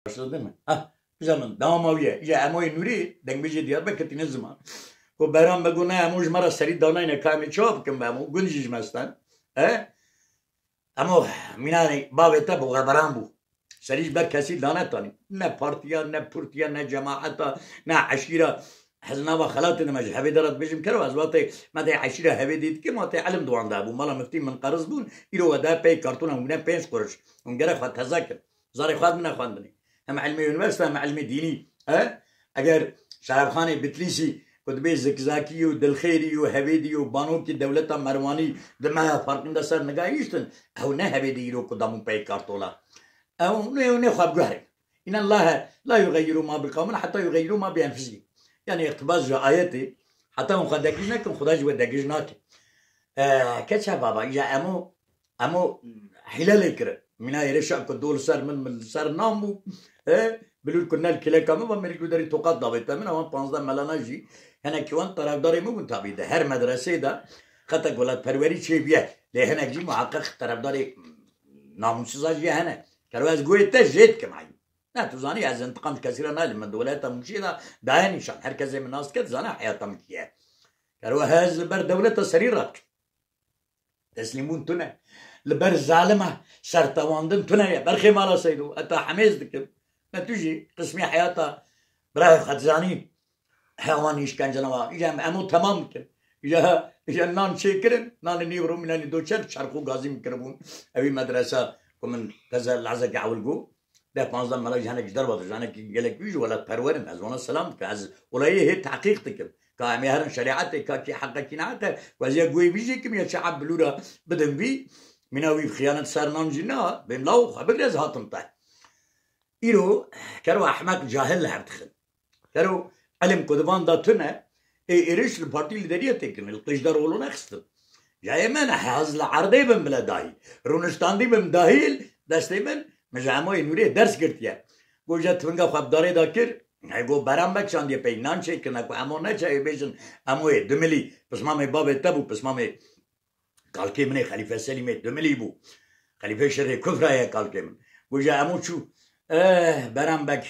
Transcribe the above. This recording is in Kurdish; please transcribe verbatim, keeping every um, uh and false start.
Başladı mı? Ha, güzel mi? Dama wî ye. Ya Emoyê Nûrî, dengbêjê Diyarbekir tîne ziman. Ku Behram Beg û ne Emo ji me re serî danayne ka em ê çawa bikin be Emo? Gund jî ji me sten. E? Emo mînanê bavê te boxeberan bû. Serî ji ber kesî danetanî. Ne partiya, ne purtiya, ne cemaeta, ne eşîra. Ez nava xelatê dime ji Hevêdê re dibêjim kero, ez watê me tê eşîra Hevêdê dikim, watê ilim di wan de bû. Mala miftî min qeriz bûn, îro we de pey kartona hûne pênc quruş. Hûn gerek xwe teze kin. Zarê xwe bine xwendinê. Hem ilmê unîversîte, hem ilmê dînî. E? Eger Şerefxanê Bitlîsî ku dibê Zikzakî û Dilxêrî û Hevêdî û banokî dewleta Merwanî di meha farqîn de ser nigahîştin, ew ne Hevêdî îro ku dabûn pey kartola. Ew nê, nê xwe biguherîn. Îne Allahe la yuxeyiru ma bi qewmin heta yuxeyiru ma bi enfusihim. Yani iqtibas ji ayetê, heta hûn xwe degij nekin, Xuda ji we degij nake. E, keçe baba, îja Emo, Emo hîle lê kirin. Mîna êrişa ku do li ser min, min li ser nan bû. E, bilûr ku ne li kêleka min va mêrik li derî toqat davête min, ewan panzdeh melana jî. Hinekî wan tarafdarê min bûn tabî de. Her medresê de xetek welatperwerî çêbiye. Lê hinek jî muheqeq tarafdarê namûsiza jî hene. Kero ez guhê te jê dikim, eyb. Ne, tu zanî ez intiqam ji kesî re nalim. Min di welata Mûşê de daye nîşan. Her kesê min nas dike, dizane heyata min çi ye. Kero ez li ber dewleta serî re dikim. Teslîmbûn tune. Li ber zalima sertewandin tune ye. Berxê mala Seydo. Heta hemêz dikim. Ne tu jî qismê heyata birayê xwe dizanî. Hewan îşkence nema. Îja em Emo temam bikin. Îja, îja nan çêkirin. Nanê nîvro mînanî do çer çerx û gazî min kiribûn. Ewî medresa ku min teze lehzeke ewil got. Deh panzdeh mela ji hinek ji derve de, ji hinek gelek wî ji welatperwer in. Ez wana selam dikim. Ez olayê hê tehqîq dikim. Ka em ê herin şerîetê, ka kî heq e, kî neheq e. Ku ez ya guhê wî jê kim ya çi eb bilûra bidim vî. Mîna wî bi xiyanet ser nan jî na. Bêm law xwe bigire ez hatim te. Îro kero ehmeq cahil li hev dixin. Kero ilim ku di van de tune, ê êriş li partî lîderiyê tê kirin, li Kiliçdaroglu nexistin. Cayê me ne, ez li erdê bim bile dahî. Rûniştandî bim dahî, destê min, min ji Emoyê Nûrê ders girtiye. Got, ja tivinga xwe bi darê de kir, he, got, Behram Beg şandiye pey nan çêkirine ku Emo neçe, ê bêjin Emoyê Dimilî, pismamê bavê te bû, pismamê kalkê min ê Xelîfe Selîmê Dimilî bû. Xelîfê şerê kufra ye kalkê min. Got, ja Emo çû, eh, Behram Beg,